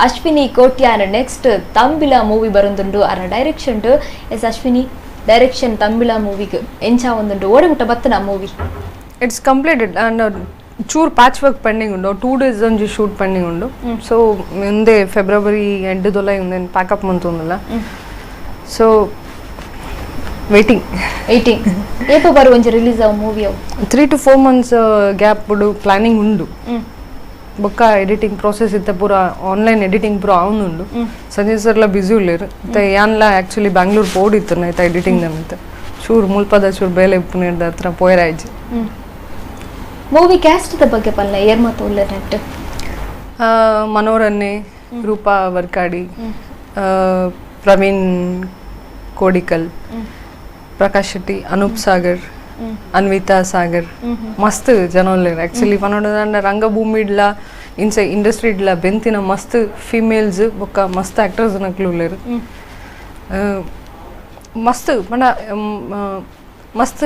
Ashwini Kotian next Tambila movie ಬರೊಂದುಂಡು ಅರ direction S Ashwini direction Tambila ಮೂವಿಗ್ ಎಂಚ ಒಂದುಂಡು ಓಡೆ ಮುಟ್ಟ ಬತ್ತನ movie it's completed and ಚೂರ್ patch work pending ಉಂಡು 2 days ಒಂಜಿ ಶೂಟ್ ಪೆಂಡಿಂಗ್ ಉಂಡು ಸೊ ಮುಂದೆ ಫೆಬ್ರವರಿ ಎಂಡ್ ದೊಲ ಉಂದೆನ್ ಪ್ಯಾಕಪ್ ಮಂತೊಂದುಲ್ಲ so waiting waiting ಏಪ ಬರು ಒಂಜಿ ರಿಲೀಸ್ ಅವು ಮೂವಿ ಅವು 3 to 4 months gap ಉಂಡು ಪ್ಲಾನಿಂಗ್ ಉಂಡು ಬೊಕ್ಕ ಎಡಿಟಿಂಗ್ ಪ್ರೋಸೆಸ್ ಇತ್ತ ಪೂರ ಆನ್ಲೈನ್ ಎಡಿಟಿಂಗ್ ಪೂರ ಆವೊಂದುಂಡು ಸಂಜಯ್ ಸರ್ಲ ಬಿಸಿ ಉಲ್ಲೆರ್ ಇತ್ತೆ ಯಾನ್ಲ ಆಕ್ಚುಲಿ ಬ್ಯಾಂಗ್ಳೂರ್ ಪೋಡಿತ್ತು ಐತ ಎಡಿಟಿಂಗ್ ದಮಿತ್ ಚೂರು ಮುಲ್ಪದ ಚೂರು ಬೇಲೆ ಇಪ್ಪುನೆರ್ದ ಹತ್ರ ಪೋಯೆರಾಯ್ಜಿ ಮೂವಿ ಕ್ಯಾಸ್ಟ್ the ಬಗ್ಗೆ ಪಲ್ಲ ಏರ್ ಮತ ಉಲ್ಲೆರ್ ನೆಟ್ ಮನೋರನ್ನೆ ರೂಪಾ ವರ್ಕಾಡಿ ಪ್ರವೀಣ್ ಕೋಡಿಕಲ್ ಪ್ರಕಾಶ್ ಶೆಟ್ಟಿ ಅನೂಪ್ ಸಾಗರ್ ಅನ್ವಿತಾ ಸಾಗರ್ ಮಸ್ತ್ ಜನ ಉಲ್ಲೆರ್ ಆಕ್ಚುಲಿ ಪನೊಡದಾಂಡ ರಂಗಭೂಮಿ ಇಡ್ಲ ಇಂಚ ಇಂಡಸ್ಟ್ರಿ ಇಡ್ಲ ಬೆಂತಿನ ಮಸ್ತ್ ಫಿಮೇಲ್ಸ್ ಬೊಕ್ಕ ಮಸ್ತ್ ಆಕ್ಟರ್ಸ್ ನಕ್ಲು ಉಲ್ಲೆರ್ ಮಸ್ತ್ ಪಂಡ ಮಸ್ತ್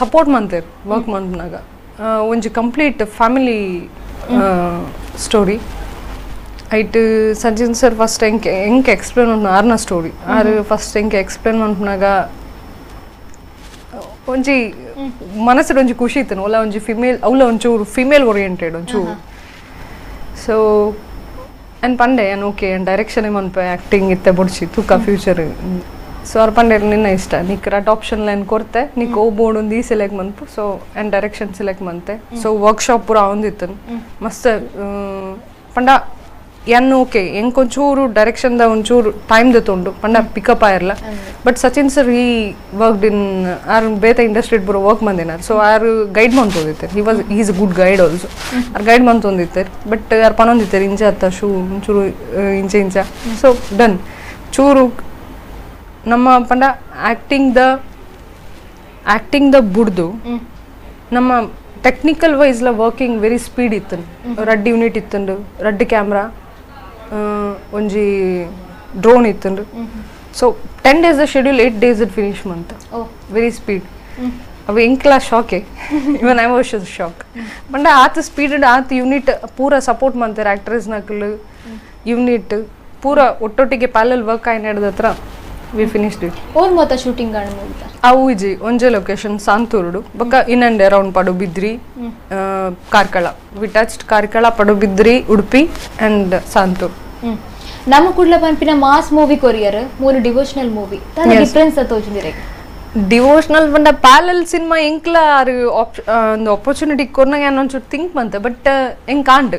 ಸಪೋರ್ಟ್ ಮಂತೇರ್ ವರ್ಕ್ ಮನ್ಪುನಗ ಒಂಜಿ complete family story ಐಟ್ ಸಜಿನ್ ಸರ್ ಫಸ್ಟ್ ಎಂಕ್ ಎಂಕ್ ಎಕ್ಸ್ಪ್ಲೇನ್ ಮನ್ಪುನ ಆರ್ನ ಸ್ಟೋರಿ ಆರ್ ಫಸ್ಟ್ ಎಂಕ್ ಎಕ್ಸ್ಪ್ಲೇನ್ ಮನ್ಪುನಗ ಒಂಜಿ ಮನಸ್ಸುಡ್ ಒಂಜಿ ಖುಷಿ ಇತ್ತು ಒಲ ಒಂಜಿ ಫಿಮೇಲ್ ಅವಲ ಒಂಚೂರು ಫಿಮೇಲ್ ಓರಿಯೆಂಟೆಡ್ ಒಂಚೂರು ಸೊ ಆ್ಯಂಡ್ ಪಂಡೆ ಯಾನ್ okay and direction ಮನ್ಪೆ acting ಇತ್ತೆ ಬೊಡ್ಚಿ ತೂಕ ಫ್ಯೂಚರ್ ಸೊ ಅವ್ರು ಪಂಡೆ ನಿನ್ನ ಇಷ್ಟ ನಿಕ್ ರಟ್ ಆಪ್ಷನ್ ಲೈನ್ ಕೊರ್ತೆ ನಿಕ್ ಓ ಬೋರ್ಡ್ ಒಂದು ಈ ಸೆಲೆಕ್ಟ್ ಮನ್ಪು so and direction select ಮಂತೆ so workshop ಪೂರ ಆವೊಂದಿತ್ತು ಮಸ್ತ್ ಪಂಡ ಯಾನ್ ಓಕೆ ಎಂಕ್ ಒಂಚೂರು ಡೈರೆಕ್ಷನ್ the ಒಂಚೂರು ಟೈಮ್ ದೆತ್ತುಂಡು ಪಂಡ ಪಿಕಪ್ ಆಯಿರ್ಲ but Sachin sir he worked in ಆರ್ ಬೇತ ಇಂಡಸ್ಟ್ರಿ ಪೂರ ವರ್ಕ್ ಮಂದಿನಾರ್ so R guide ಮಂತೊಂದಿತ್ತೆರ್ he was is a good guide also R guide ಮಂತೊಂದಿತ್ತೆರ್ but R ಪನೊಂದಿತ್ತೆರ್ ಇಂಚ ಅತ್ತ ಶೂ ಒಂಚೂರು ಇಂಚ ಇಂಚ ಸೊ ಡನ್ ಚೂರು ನಮ್ಮ ಪಂಡ ಆಕ್ಟಿಂಗ್ the ಬುಡ್ದು ನಮ್ಮ ಟೆಕ್ನಿಕಲ್ ವೈಸ್ಲ working very speed ಇತ್ತು ರಡ್ಡ್ ಯೂನಿಟ್ ಇತ್ತುಂಡು ರಡ್ಡ್ ಕ್ಯಾಮ್ರಾ ಒಂಜಿ drone ಇತ್ತುಂಡು so 10 days the schedule 8 days it finish ಮಂತ್ ವೆರಿ ಸ್ಪೀಡ್ ಅವು ಎಂಕ್ಲಾ ಶಾಕೆ even I was shock ಪಂಡ ಆತ ಸ್ಪೀಡ್ ಆತ ಯೂನಿಟ್ ಪೂರ ಸಪೋರ್ಟ್ ಮಂತಾರೆ ಆಕ್ಟ್ರೆಸ್ ನಕಲು ಯೂನಿಟ್ ಪೂರ ಒಟ್ಟೊಟ್ಟಿಗೆ ಪ್ಯಾರಲಲ್ ವರ್ಕ್ ಆಯ್ನ ಹತ್ರ we finished it own ಮೊತ್ತ ಶೂಟಿಂಗ್ ಆಣ ಮುಗಿದ ಅವು ಇಜಿ ಒಂಜೆ ಲೊಕೇಶನ್ ಸಾಂತೂರುಡು ಬೊಕ್ಕ in and around Padubidri Karkala we touched Karkala Padubidri Udupi and Santhur ನಮ್ಮ ಕುಡ್ಲ ಪನ್ಪಿನ mass movie courier ಮೂಲು ಡಿವೋಷನಲ್ ಮೂವಿ ತನ ಡಿಫರೆನ್ಸ್ ತೋಜುಂದಿರೆ ಡಿವೋಷನಲ್ ಪಂಡ ಪ್ಯಾರಲಲ್ ಸಿನಿಮಾ ಎಂಕ್ಲ ಆರ್ ಒಂದು ಆಪರ್ಚುನಿಟಿ ಕೊರ್ನಗ ಯಾನ್ ಒಂಚೂರು ಥಿಂಕ್ ಮಂತೆ ಬಟ್ ಎಂಕ್ ಆಂಡ್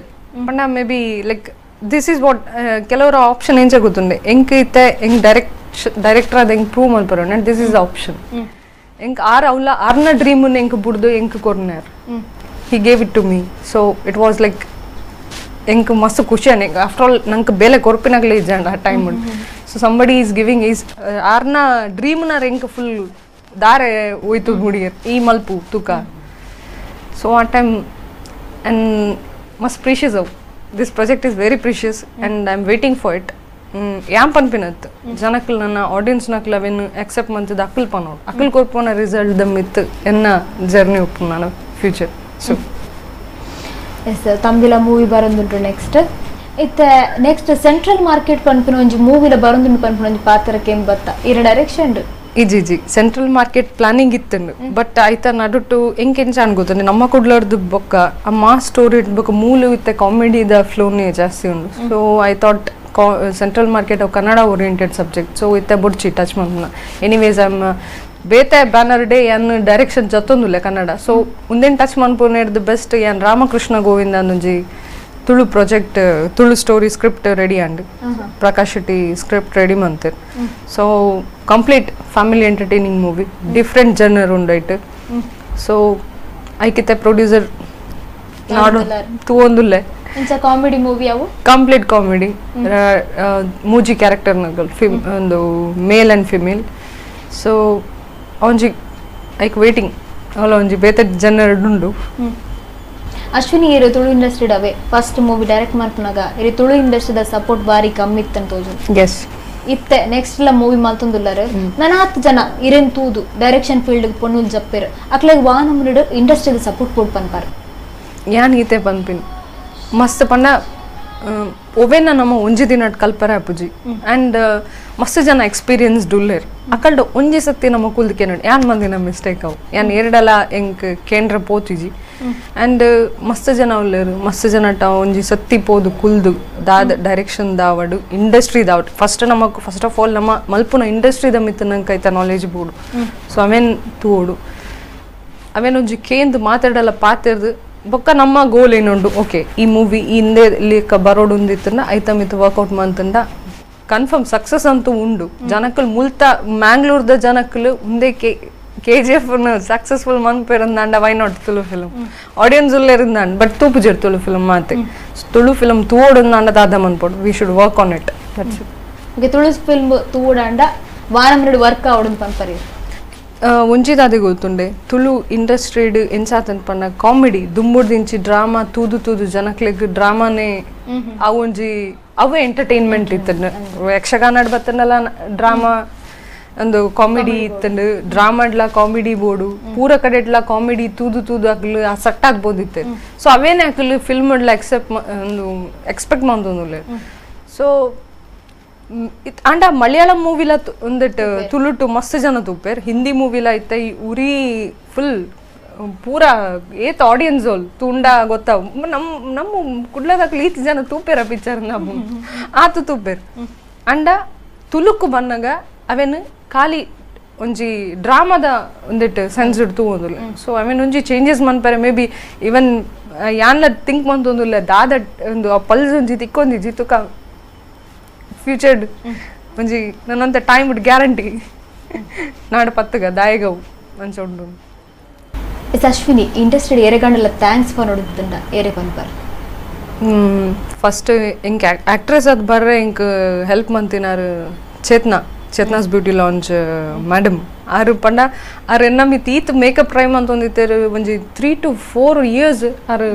ಪಂಡ maybe like this is what ಕೆಲವರ ಆಪ್ಷನ್ ಎಂಚ ಗೊತ್ತುಂಡೆ ಎಂಕ್ ಇತ್ತೆ ಎಂಕ್ ಡೈರೆಕ್ಟರ್ ಅದ ಎಂಕ್ prove ಮಲ್ಪರ and this is the option ಎಂಕ್ ಆರ್ ಅವಲ ಆರ್ನ ಡ್ರೀಮ್ ಎಂಕ್ ಬುಡ್ದು ಎಂಕ್ ಕೊರ್ನಾರ್ he gave it to me so it was like ಎಂಕ್ ಮಸ್ತ್ ಖುಷಿ ಅನೆ ಆಫ್ಟರ್ ಆಲ್ ನಂಗೆ ಬೇಲೆ ಕೊರ್ಪಿನಾಗಲೇ ಇಜ್ಜಂಡ ಆ time so somebody is giving is ಆರ್ನ ಡ್ರೀಮ್ನಾರ್ ಎಂಕ್ ಫುಲ್ ದಾರೆ ಹೋಯ್ತು ಮುಡಿಯರ್ ಈ ಮಲ್ಪು ತೂಕ ಸೊ ಆ ಟೈಮ್ ಆ್ಯಂಡ್ ಮಸ್ತ್ ಪ್ರೀಷಿಯಸ್ ಅವು this project is very precious and I am waiting for it ಯಾಂ ಪನ್ಪಿನತ್ತು ಜನಕ್ಲು ನನ್ನ ಆಡಿಯನ್ಸ್ ನಕ್ಲು ಅವೇನು ಅಕ್ಸೆಪ್ಟ್ ಮಂತದ ಅಕ್ಕಲ್ ಪನೋಡು ಅಕ್ಕಲ್ ಕೊರ್ಪೋನ ರಿಸಲ್ಟ್ the ಮಿತ್ ಎನ್ನ ಜರ್ನಿ ಒಪ್ಪು ನಾನು future so S Tambila movie ಬರೊಂದುಂಟು next ಇತ್ತೆ next central market ಪನ್ಪಿನ ಒಂಜಿ ಮೂವಿಲ ಬರೊಂದುಂಟು ಪನ್ಪಿನ ಒಂಜಿ ಪಾತ್ರಕ್ಕೆ ಬತ್ತ ಇರ ಡೈರೆಕ್ಷನ್ ಇಜಿ ಇಜಿ central market planning ಇತ್ತುಂಡು but ಆಯ್ತ ನಡುಟು ಎಂಕ್ ಎಂಚ ಅನ್ಗೋತಂಡೆ ನಮ್ಮ ಕುಡ್ಲರ್ದು ಬೊಕ್ಕ ಆ ಮಾಸ್ ಸ್ಟೋರಿ ಬೊಕ್ಕ ಮೂಲು ಇತ್ತೆ ಕಾಮಿಡಿದ ಫ್ಲೋನೇ ಜಾಸ್ತಿ ಉಂಡು so I thought central market ಅವು ಕನ್ನಡ oriented subject so ಇತ್ತೆ ಬೊಡ್ಚಿ ಟಚ್ ಮನ್ಪುನ ಎನಿವೇಸ್ I'm ಬೇತೆ ಬ್ಯಾನರ್ ಡೇ ಯಾನ್ ಡೈರೆಕ್ಷನ್ ಜತ್ತೊಂದುಲ್ಲೆ ಕನ್ನಡ ಸೊ ಉಂದೇನ್ ಟಚ್ ಮನ್ಪುನೆರ್ದ್ ಬೆಸ್ಟ್ ಯಾನ್ ರಾಮಕೃಷ್ಣ ಗೋವಿಂದ ಒಂಜಿ Tulu project Tulu story script ready and Prakash Shetty script ready ಮಂತೆರ್ so complete family entertaining movie different genre ಉಂಡೈಟ್ so ಐಕಿತ್ತೆ producer ನಾಡು ತೂವೊಂದುಲ್ಲೆ ಇಂಚ comedy movie ಅವು complete comedy ಮೂಜಿ character Nagal ಒಂದು male and female so ಒಂಜಿ ಐಕ್ waiting ಅವಲ ಒಂಜಿ ಬೇತೆ ಜನರ್ ಉಂಡು ಅಶ್ವಿನಿ ಇರು ತುಳು ಇಂಡಸ್ಟ್ರಿ ಅವೇ first movie direct ಮಾಡ್ಪುನಗ ಇರು ತುಳು ಇಂಡಸ್ಟ್ರಿದ ಸಪೋರ್ಟ್ ಬಾರಿ ಕಮ್ಮಿ ಇತ್ತಂತ ತೋಜು ಎಸ್ ಇತ್ತೆ ನೆಕ್ಸ್ಟ್ ಲ ಮೂವಿ ಮಲ್ತೊಂದುಲ್ಲಾರು ನನಾತ್ ಜನ ಇರೇನ್ ತೂದು ಡೈರೆಕ್ಷನ್ ಫೀಲ್ಡ್ ಪೊಣ್ಣುಲ್ ಜಪ್ಪೆರ್ ಅಕ್ಲೆಗ್ ವಾ ನಮೂನೆಡ್ ಇಂಡಸ್ಟ್ರಿದ ಸಪೋರ್ಟ್ ಕೊಡ್ ಪನ್ಪಾರ್ ಯಾನ್ ಈತೆ ಪನ್ಪಿನ್ ಮಸ್ತ್ ಪಂಡ ಒವೆನ ನಮ್ಮ ಒಂಜಿ ದಿನಟ್ ಕಲ್ಪರೆ ಅಪುಜಿ ಅಂಡ್ ಮಸ್ತ್ ಜನ ಎಕ್ಸ್ಪೀರಿಯನ್ಸ್ ಉಲ್ಲೆರ್ ಅಕಲ್ಡ ಒಂಜಿ ಸತಿ ನಮ್ಮ ಕುಲ್ದು ಕೇನೋಡು ಯಾನ್ ಮಂದಿನ ಮಿಸ್ಟೇಕ್ ಅವು ಯಾನ್ ಎರಡಲ ಎಂಕ್ ಕೇಂದ್ರ ಪೋತಿಜಿ ಅಂಡ್ ಮಸ್ತ್ ಜನ ಉಲ್ಲೆರ್ ಮಸ್ತ್ ಜನಟ ಒಂಜಿ ಸತ್ತಿ ಪೋದು ಕುಲ್ದು ದಾದ ಡೈರೆಕ್ಷನ್ ದಾವಡು ಇಂಡಸ್ಟ್ರಿ ದಾವಡು ಫಸ್ಟ್ ನಮಕ್ first of all ನಮ್ಮ ಮಲ್ಪುನ ಇಂಡಸ್ಟ್ರಿದ ಮಿತ್ತ ನಂಗೆ ಐತ ನಾಲೆಜ್ ಬೋಡು ಸೊ ಅವೇನ್ ತೂಡು ಅವೇನ್ ಒಂಜಿ ಕೇಂದ್ ಮಾತಾಡಲ್ಲ ಪಾತಿರ್ದು ಬೊಕ್ಕ ನಮ್ಮ ಗೋಲ್ ಏನುಂಡು ಓಕೆ ಈ ಮೂವಿ ಹಿಂದೆ ಲೇಕ ಬರೋಡು ಉಂದಿತ್ತಂಡ ಐತ ಮಿತ್ ವರ್ಕೌಟ್ ಮಂತಂಡ ಕನ್ಫರ್ಮ್ ಸಕ್ಸಸ್ ಅಂತೂ ಉಂಡು ಜನಕ್ಕಲು ಮುಲ್ತ ಮ್ಯಾಂಗ್ಳೂರ್ದ ಜನಕ್ಕಲು ಉಂದೆ K G F successful ಮನ್ಪೇರಂದಾಂಡ why not Tulu film audience ಉಲ್ಲೇರಿಂದಾಂಡ್ but ತೂಪುಜೆರ್ Tulu film ಮಾತೆ ತುಳು ಫಿಲ್ಮ್ ತೂವೋಡುಂದಾಂಡ ದಾದ ಮನ್ಪೋಡು we should work on it that's it. Okay Tulu film ತೂವೋಡಾಂಡ ವಾರ ವರ್ಕ್ ಆವಡು ಪನ್ಪರಿ ಒಂಜಿದಾದೆ ಗೊತ್ತುಂಡೆ ತುಳು ಇಂಡಸ್ಟ್ರಿಡ್ ಎಂಚಾತನ್ ಪಂಡ ಕಾಮಿಡಿ ದುಂಬುಡ್ದಿಂಚಿ ಡ್ರಾಮಾ ತೂದು ತೂದು ಜನಕ್ಲೆಗ್ ಡ್ರಾಮಾನೇ ಅವು ಒಂಜಿ ಅವೇ ಎಂಟರ್ಟೈನ್ಮೆಂಟ್ ಇತ್ತಂಡ ಯಕ್ಷಗಾನ ಬತ್ತಂಡಲ ಡ್ರಾಮಾ ಒಂದು ಕಾಮಿಡಿ ಇತ್ತಂಡು ಡ್ರಾಮಾಡ್ಲ ಕಾಮಿಡಿ ಬೋಡು ಪೂರ ಕಡೆಡ್ಲ ಕಾಮಿಡಿ ತೂದು ತೂದು ಅಕ್ಲು ಆ ಸಟ್ ಆಗ್ಬೋದಿತ್ತು ಸೊ ಅವೇನೆ ಅಕ್ಲು ಫಿಲ್ಮ್ ಎಕ್ಸೆಪ್ಟ್ ಒಂದು ಎಕ್ಸ್ಪೆಕ್ಟ್ ಮಂದೊಂದುಲ್ಲೆ ಸೊ ಅಂಡ ಮಲಯಾಳಂ ಮೂವಿಲ ಒಂದಿಟ್ಟು ತುಳುಟು ಮಸ್ತ್ ಜನ ತೂಪೇರ್ ಹಿಂದಿ ಮೂವಿಲ ಇತ್ತ ಈ ಉರಿ ಫುಲ್ ಪೂರಾ ಏತ್ ಆಡಿಯನ್ಸ್ ಓಲ್ ತುಂಡ ಗೊತ್ತಾವ್ ನಮ್ಮ ನಮ್ಮ ಕುಡ್ಲದಾಕ್ಲು ಈತ್ ಜನ ತೂಪೇರ ಪಿಕ್ಚರ್ ನಮ್ಮ ಆತು ತೂಪೇರ್ ಅಂಡ ತುಳುಕು ಬನ್ನಗ ಅವೇನು ಖಾಲಿ ಒಂಜಿ ಡ್ರಾಮಾದ ಒಂದಿಟ್ಟು ಸೆನ್ಸ್ ತೂವೊಂದುಲ್ಲ ಸೊ ಅವೇನು ಒಂಜಿ ಚೇಂಜಸ್ ಮನ್ಪರೆ may be even ಯಾನ್ಲ think ಮಂತೊಂದುಲ್ಲ ದಾದ ಒಂದು ಆ ಪಲ್ಸ್ ಒಂಜಿ ತಿಕ್ಕೊಂದಿಜ್ಜಿ ತುಕ ಫ್ಯೂಚರ್ಡ್ ಒಂಜಿ ನನ್ನಂತ ಟೈಮ್ ಗ್ಯಾರಂಟಿ ನಾಡು ಪತ್ತಗ ದಾಯಗವು ಮಂಚ ಉಂಡು. ಎಸ್ ಅಶ್ವಿನಿ ಇಂಡಸ್ಟ್ರಿ ಏರೆಗಂಡಲ thanks for ನೋಡುತ್ತಂಡ ಏರೆ ಪನ್ಪರ್ ಫಸ್ಟ್ ಎಂಕ್ ಆಕ್ಟ್ರೆಸ್ ಅದು ಬರ್ರೆ ಎಂಕ್ ಹೆಲ್ಪ್ ಮಂತಿನಾರು Chetna Chetna's beauty launch madam ಆರು ಪಂಡ ಆರು ಎನ್ನ ಮಿತ್ ಈತ್ ಮೇಕಪ್ ಟ್ರೈ ಮಂತೊಂದಿತ್ತೇರು ಒಂಜಿ 3 to 4 years ಆರು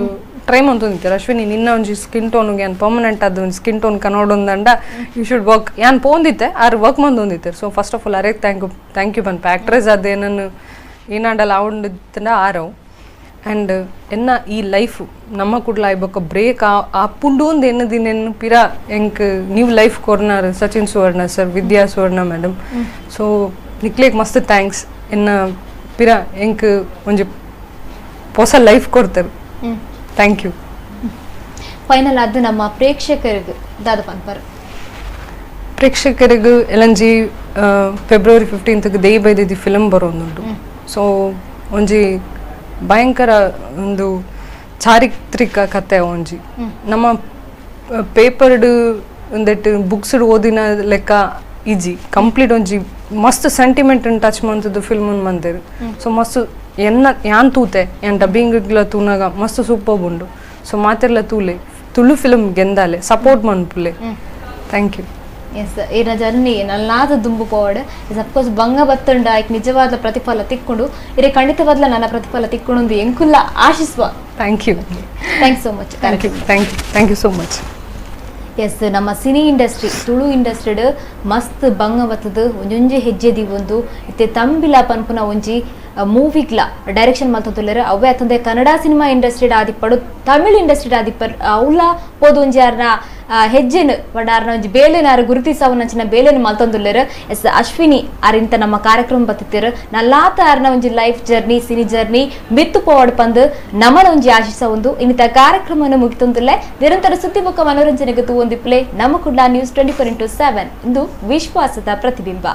ಟ್ರೈ ಮಂತೊಂದಿತ್ತೇರು ಅಶ್ವಿನಿ ನಿನ್ನ ಒಂಜಿ ಸ್ಕಿನ್ ಟೋನ್ಗೆ ಯಾನ್ ಪರ್ಮನೆಂಟ್ ಅದು ಒಂಜಿ ಸ್ಕಿನ್ ಟೋನ್ ಕನ್ನಡೊಂದಂಡ you should work ಯಾನ್ ಪೋಂದಿತ್ತೆ ಆರು ವರ್ಕ್ ಮಂದೊಂದಿತ್ತೇರು so first of all ಅರೆ thank you ಪನ್ಪ ಆಕ್ಟ್ರೆಸ್ ಅದೇನನ್ನು ಏನಾಡಲ್ಲ ಆವಂಡಿತ್ತಂಡ ಆರವು ಆ್ಯಂಡ್ ಎನ್ನ ಈ ಲೈಫ್ ನಮ್ಮ ಕುಡ್ಲ ಬೊಕ್ಕ ಬ್ರೇಕ್ ಆ ಪುಂಡು ಒಂದು ಎನ್ನ ದಿನ ಪಿರ ಎಂಕ್ ನ್ಯೂ ಲೈಫ್ ಕೊರ್ನಾರ್ Sachin Suvarna sir Vidya Suvarna madam so ನಿಕ್ಲೇಕ್ ಮಸ್ತ್ thanks ಎನ್ನ ಪಿರ ಎಂಕ್ ಒಂಜಿ ಹೊಸ ಲೈಫ್ ಕೊಡ್ತಾರೆ thank you. Final ಅದು ನಮ್ಮ ಪ್ರೇಕ್ಷಕರಿಗೆ ದಾದ ಪನ್ಪರ್ ಪ್ರೇಕ್ಷಕರಿಗೆ ಎಲಂಜಿ February 15th they by the film ಬರೋದುಂಟು so ಒಂಜಿ ಭಯಂಕರ ಒಂದು ಚಾರಿತ್ರಿಕ ಕತೆ ಒಂಜಿ ನಮ್ಮ ಪೇಪರ್ಡ್ ಒಂದೆಟ್ಟು ಬುಕ್ಸ್ಡ್ ಓದಿನ ಲೆಕ್ಕ ಈಜಿ ಕಂಪ್ಲೀಟ್ ಒಂಜಿ ಮಸ್ತ್ ಸೆಂಟಿಮೆಂಟ್ ಟಚ್ ಮಂತದ್ದು ಫಿಲ್ಮ್ ಮಂತೇರು ಸೊ ಮಸ್ತ್ ಎನ್ನ ಯಾನ್ ತೂತೆ ಯಾನ್ ಡಬ್ಬಿಂಗ್ಲ ತೂನಾಗ ಮಸ್ತ್ ಸೂಪರ್ ಉಂಡು ಸೊ ಮಾತೆಲ್ಲ ತೂಲೆ ತುಳು ಫಿಲ್ಮ್ ಗೆಂದಾಲೆ ಸಪೋರ್ಟ್ ಮನ್ಪುಲೆ thank you. S ಏನ ಜರ್ನಿ ನಲ್ಲಾದ ದುಂಬು ಪೋವಡ್ S of course ಬಂಗ ಬತ್ತಂಡ ಐಕ್ ನಿಜವಾದ ಪ್ರತಿಫಲ ತಿಕ್ಕೊಂಡು ಇರೆ ಖಂಡಿತವಾದ್ಲ ನನ್ನ ಪ್ರತಿಫಲ ತಿಕ್ಕೊಂಡು ಎಂಕುಲ್ಲ ಆಶಿಸುವ. Thank you, thanks so much. Thank you, thank you, thank you so much. Yes ನಮ್ಮ cine industry Tulu ಇಂಡಸ್ಟ್ರಿಡ್ ಮಸ್ತ್ ಬಂಗ ಬತ್ತದು ಒಂಜೊಂಜಿ ಹೆಜ್ಜೆ ದಿವೊಂದು ಇತ್ತೆ ತಂಬಿಲ ಪನ್ಪುನ ಒಂಜಿ ಮೂವಿಗ್ಲ ಡೈರೆಕ್ಷನ್ ಮಲ್ತೊಂದುಲ್ಲೆರ್ ಅವೇ ಅತ್ತಂದೆ ಕನ್ನಡ ಸಿನಿಮಾ ಇಂಡಸ್ಟ್ರಿಡ್ ಆದಿಪ್ಪಡು ತಮಿಳ್ ಇಂಡಸ್ಟ್ರಿಡ್ ಆದಿಪ್ಪರ್ ಅವ್ಲ ಪೋದು ಒಂಜಿ ಆರ್ನ ಹೆಜ್ಜೆನು ಪಂಡ ಆರ್ನ ಒಂಜಿ ಬೇಲೆನ ಆರು ಗುರುತಿಸವನಂಚಿನ ಬೇಲೆನು ಮಲ್ತೊಂದುಲ್ಲೆರ್. ಎಸ್ ಅಶ್ವಿನಿ ಆರಿಂತ ನಮ್ಮ ಕಾರ್ಯಕ್ರಮ ಬತ್ತಿತ್ತೆರ್ ನಲ್ಲಾತ ಆರ್ನ ಒಂಜಿ life journey cine journey ಮಿತ್ತು ಪೋವಡ್ ಪಂದ್ ನಮನ ಒಂಜಿ ಆಶಿಸ ಒಂದು ಇನ್ನಿತ ಕಾರ್ಯಕ್ರಮವನ್ನು ಮುಗಿತೊಂದುಲ್ಲೆ. ನಿರಂತರ ಸುದ್ದಿ ಬೊಕ್ಕ ಮನೋರಂಜನೆಗೆ ತೂವೊಂದಿಪ್ಪುಲೆ ನಮ್ಮ ಕುಡ್ಲ ನ್ಯೂಸ್ 24x7 ಇಂದು ವಿಶ್ವಾಸದ ಪ್ರತಿಬಿಂಬ.